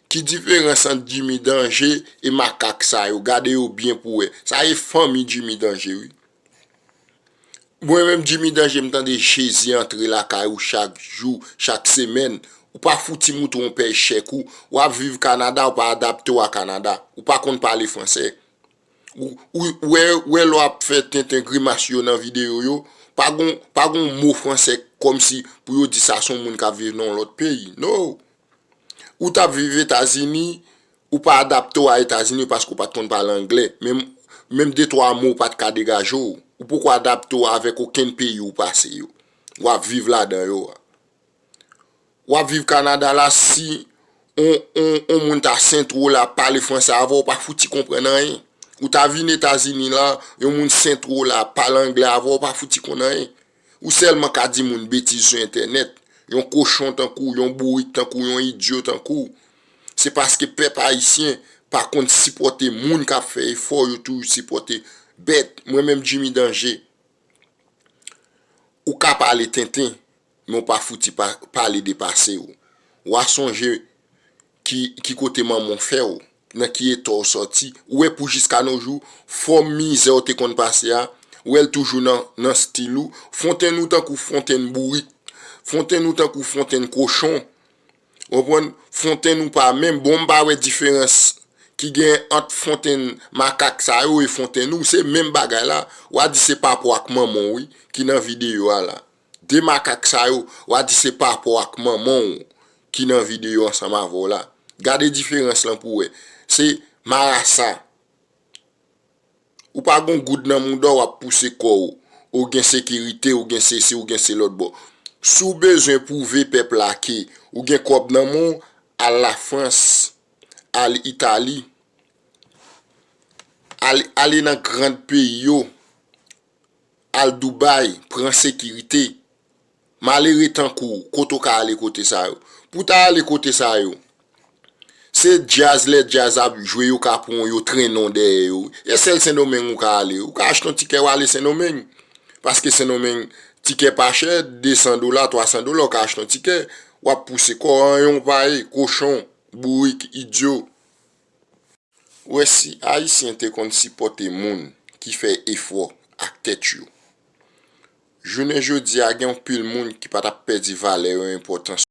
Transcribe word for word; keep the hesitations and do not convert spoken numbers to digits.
Ki diferans ant Jimmy Danje e makak sa yo? Gade yo byen pou wè. Sa e fanmi Jimmy Danje, wi. Mwen menm, Jimmy Danje, m tande Jezi antre lakay ou chak jou, chak semèn. Ou pa fouti moutre yon pèy chèk ou. W ap viv Kanada, ou pa adapte w a Kanada. Ou pa konn pale fransè. Ou, ou wè, wè lè w ap fè tenten grimas yo nan videyo yo, pa gon, pa gon mo fransè kòmsi pou yo di sa se yon moun k ap viv nan yon lòt peyi. No! Ou t ap viv Etazini, ou pa adapte w a Etazini paske w pa t konn pale anglè. Menm, menm de twa mo ou pa t ka degaje w. Ou poko adapte w avèk okenn peyi ou pase yo. W ap viv ladan yo a. W ap viv Kanada la, si on, on, on moun ta sentwo la pale fransè avè w, ou pa fouti konprann anyen. Ou ta vin Etazini la, yon moun sentwo la pale anglè avè w, ou pa fouti konn anyen. Ou sèlman ka di moun betiz sou entènèt. Yon kochon tankou w, yon bourik tankou w, yon idyo tankou w. Se paske pèp ayisyen pa konn sipòte moun k ap fè efò, yo toujou sipòte bèt. Mwen menm Jimmy Danje, ou ka pale tenten, men w pa fouti pa, pale de pase w. W a sonje ki, ki kote manman w fè w, nan ki eta w sòti. Ou wè pou jiska no jou, fòm mizè w te konn pase a, ou wè l toujou nan, nan stil ou. Fontenn ou tankou fontenn bourik. Fontenn ou tankou fontenn kochon. Ou konprann? Fontenn ou pa menm. Bon, m pa wè diferans ki gen ant fontenn makak sa yo e fontenn ou. Se menm bagay la. W a di se papa w ak manman w, wi, ki nan videyo a la. De makak sa yo, w a di se papa w ak manman w ki nan videyo ansanm avè w la. Gade diferans lan pou w wè. Se marasa. Ou pa gon goud nan mouda w, w ap pouse kò w. Ou gen sekirite, ou gen sesi, ou gen se lòt bò. Si w bezwen pwouve pèp la ke ou gen kòb nan men w, al Lafrans, al Itali, al, ale nan grand peyi yo, al Dubai, pran sekirite. Malere tankou w, kote w ka ale kote sa yo? Pou w ta ale kote sa yo, se djaz, lè djaz ap jwe, yo ka pran w, yo trennen w dèyè yo. E sèl Sendomeng ou ka ale. Ou ka achte yon tikè, w ale Sendomeng. Paske Sendomeng, tikè pa chè, de san dola, twa san dola, ou ka achte yon tikè. W ap pouse kò w, anyen w pa ye, kochon, bourik, idyo. Ou wè, si Ayisyen te konn sipòte moun ki fè efò ak tèt yo, jounen jodi a gen anpil moun ki pa t ap pèdi valè yo, enpòtans